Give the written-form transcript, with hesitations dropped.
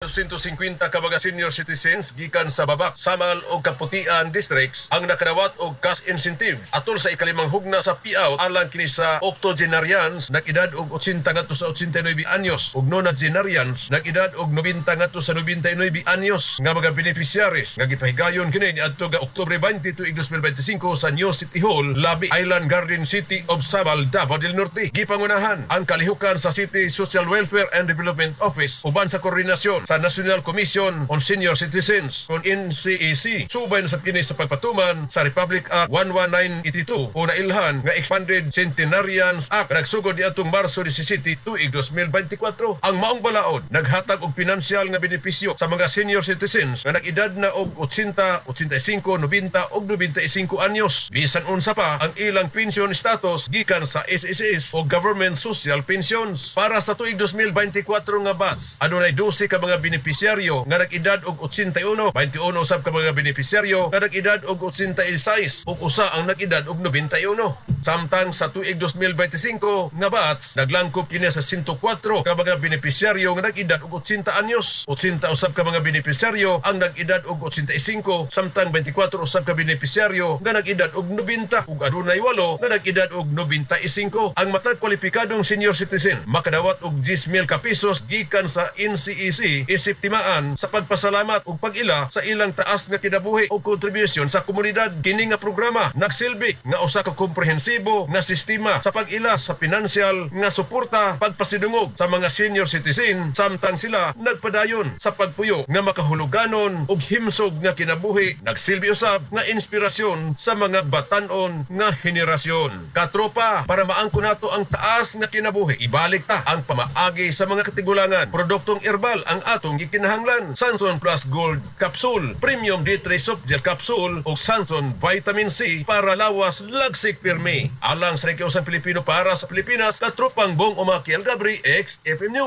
250 ka mga senior citizens gikan sa Babak, Samal ug Kaputian districts ang nakadawat og cash incentive atol sa ikalimang hugna sa payout alang kini sa octogenarians nag-edad og 80 ngadto sa 89 anyos ug nonagenarians nag-edad og 90 ngadto sa 99 anyos nga mga beneficiaries nga gipahigayon kini niadto nga Oktubre 20 tuig 2025 sa New City Hall, Labi Island Garden City of Samal, Davao del Norte. Gipangunahan ang kalihukan sa City Social Welfare and Development Office uban sa koordinasyon sa National Commission on Senior Citizens kon NCAC. Subay na sa kini sa pagpatuman sa Republic Act 11982 o nailhan nga Expanded Centenarians Act nga nagsugod niadtong Marso 17 tuig 2024. Ang maong balaod naghatag og pinansyal nga benepisyo sa mga senior citizens nga nag-edad na og 80, 85, 90 ug 95 anyos, bisan unsa pa ang ilang pension status gikan sa SSS o government social pensions. Para sa tuig 2024 nga batch, adunay 12 ka mga benepisyaryo nga nag-edad og 81, 21 usab ka mga benepisyaryo nga nag-edad og 86 ug usa ang nag-edad og 91. Samtang sa tuig 2025 nga batch, naglangkob kini sa 104 ka mga benepisyaryo nga nag-edad og 80 anyos. 80 usab ka mga benepisyaryo ang nag-edad og 85, samtang 24 usab ka benepisyaryo nga nag-edad og 90 ug adunay 8 nga nag-edad og 95. Ang matag kwalipikadong senior citizen makadawat og 10,000 ka pesos gikan sa NCEC isip timaan sa pagpasalamat ug pag-ila sa ilang taas nga kinabuhi o kontribusyon sa komunidad. Kini nga programa nagsilbi nga usa ka komprehensibo nga sistema sa pag-ila sa pinansyal nga suporta, pagpasidungog sa mga senior citizen samtang sila nagpadayon sa pagpuyo nga makahuluganon ug himsog nga kinabuhi. Nagsilbi usab nga inspirasyon sa mga batan-on nga henerasyon. Katropa, para maangko nato ang taas nga kinabuhi, ibalik ta ang pamaagi sa mga katigulangan. Produktong herbal ang atong gikinahanglan. Sanson Plus Gold Capsule, Premium D3 Soft Gel Capsule ug Sanson Vitamin C para lawas lagsik pirmi. Alang sa Usang Pilipino para sa Pilipinas, katropang Bong Umaki Algabri, XFM News.